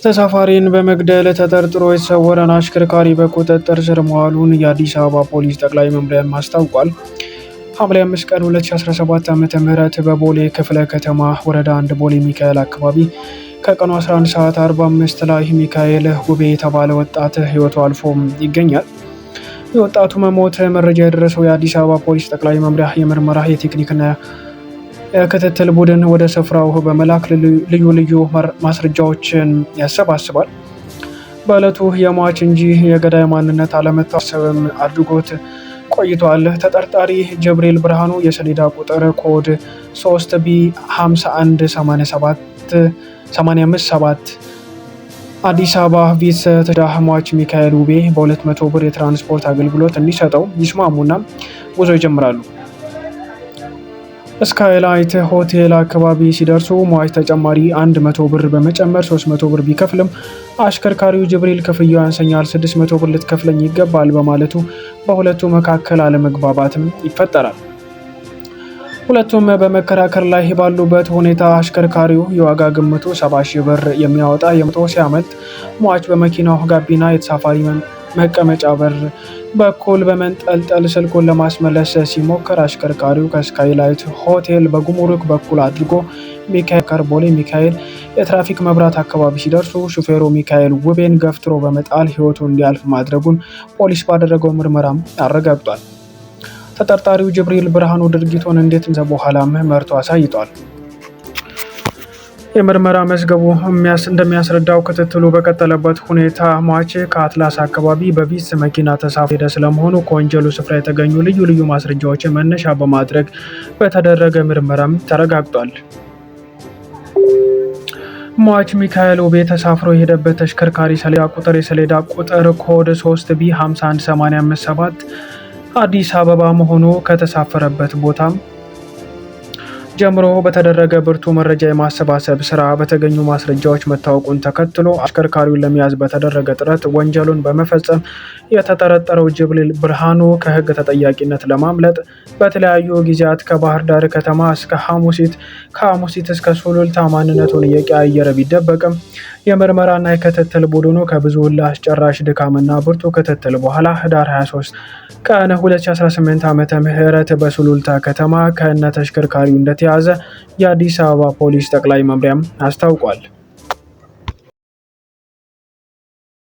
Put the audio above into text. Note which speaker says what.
Speaker 1: ተሳፋሪን በመግደል ተጠርጥሮ የተሰወረን አሽከርካሪ በቁጥጥር ስር መዋሉን የአዲስ አበባ ፖሊስ ጠቅላይ መምሪያም አስታውቋል። ሐምሌ 5 ቀን 2017 ዓ.ም በቦሌ ክፍለ ከተማ ወረዳ 1 ቦሌ ሚካኤል አካባቢ ከቀኑ 11 ሰዓት 45 ላይ ሚካኤል ውቤ የተባለ ወጣት ሕይወቱ አልፎ ይገኛል። የወጣቱ መሞት መረጃ የደረሰው የአዲስ አበባ ፖሊስ ጠቅላይ መምሪያ የምርመራ የቴክኒክና የክትትል ቡድን ወደ ስፍራው በመላክ ልዩ ልዩ ማስረጃዎችን ያሰባስባል። በዕለቱ የሟች እንጂ የገዳይ ማንነት አለመታሰብም አድርጎት ቆይቷል። ተጠርጣሪ ጅብሪል ብርሃኑ የሰሌዳ ቁጥር ኮድ 3 ቢ 51 87 857 አዲስ አበባ ቪትስ ሟች ሚካኤል ውቤ በ200 ብር የትራንስፖርት አገልግሎት እንዲሰጠው ይስማሙና ጉዞ ይጀምራሉ። ስካይላይት ሆቴል አካባቢ ሲደርሱ ሟች ተጨማሪ 100 ብር በመጨመር 300 ብር ቢከፍልም አሽከርካሪው ጅብሪል ክፍያው ያንሰኛል፣ 600 ብር ልትከፍለኝ ይገባል በማለቱ በሁለቱ መካከል አለመግባባትም ይፈጠራል። ሁለቱም በመከራከር ላይ ባሉበት ሁኔታ አሽከርካሪው የዋጋ ግምቱ 70 ሺህ ብር የሚያወጣ የመቶ ሲያመልጥ ሟች በመኪናው ጋቢና የተሳፋሪ መቀመጫ በር በኩል በመንጠልጠል ስልኩን ለማስመለስ ሲሞክር አሽከርካሪው ከስካይላይት ሆቴል በጉምሩክ በኩል አድርጎ ሚካኤል ቦሌ ሚካኤል የትራፊክ መብራት አካባቢ ሲደርሱ ሹፌሩ ሚካኤል ውቤን ገፍትሮ በመጣል ሕይወቱ እንዲያልፍ ማድረጉን ፖሊስ ባደረገው ምርመራም አረጋግጧል። ተጠርጣሪው ጅብሪል ብርሃኑ ድርጊቱን እንዴት እንዘ በኋላም መርቶ አሳይቷል። የምርመራ መዝገቡ እንደሚያስረዳው ክትትሉ በቀጠለበት ሁኔታ ሟች ከአትላስ አካባቢ በቪትስ መኪና ተሳፍሮ ሄደ ስለመሆኑ ከወንጀሉ ስፍራ የተገኙ ልዩ ልዩ ማስረጃዎችን መነሻ በማድረግ በተደረገ ምርመራም ተረጋግጧል። ሟች ሚካኤል ውቤ ተሳፍሮ የሄደበት ተሽከርካሪ ሰሌዳ ቁጥር የሰሌዳ ቁጥር ኮድ 3 ቢ 51857 አዲስ አበባ መሆኑ ከተሳፈረበት ቦታም ጀምሮ በተደረገ ብርቱ መረጃ የማሰባሰብ ስራ በተገኙ ማስረጃዎች መታወቁን ተከትሎ አሽከርካሪውን ለመያዝ በተደረገ ጥረት ወንጀሉን በመፈጸም የተጠረጠረው ጅብሪል ብርሃኑ ከሕግ ተጠያቂነት ለማምለጥ በተለያዩ ጊዜያት ከባህር ዳር ከተማ እስከ ሐሙሲት፣ ከሐሙሲት እስከ ሱሉልታ ማንነቱን እየቀያየረ ቢደበቅም የምርመራና የክትትል ቡድኑ ከብዙ እልህ አስጨራሽ ድካምና ብርቱ ክትትል በኋላ ህዳር 23 ቀን 2018 ዓመተ ምህረት በሱሉልታ ከተማ ከነ ተሽከርካሪው እንደተያዘ የአዲስ አበባ ፖሊስ ጠቅላይ መምሪያም አስታውቋል።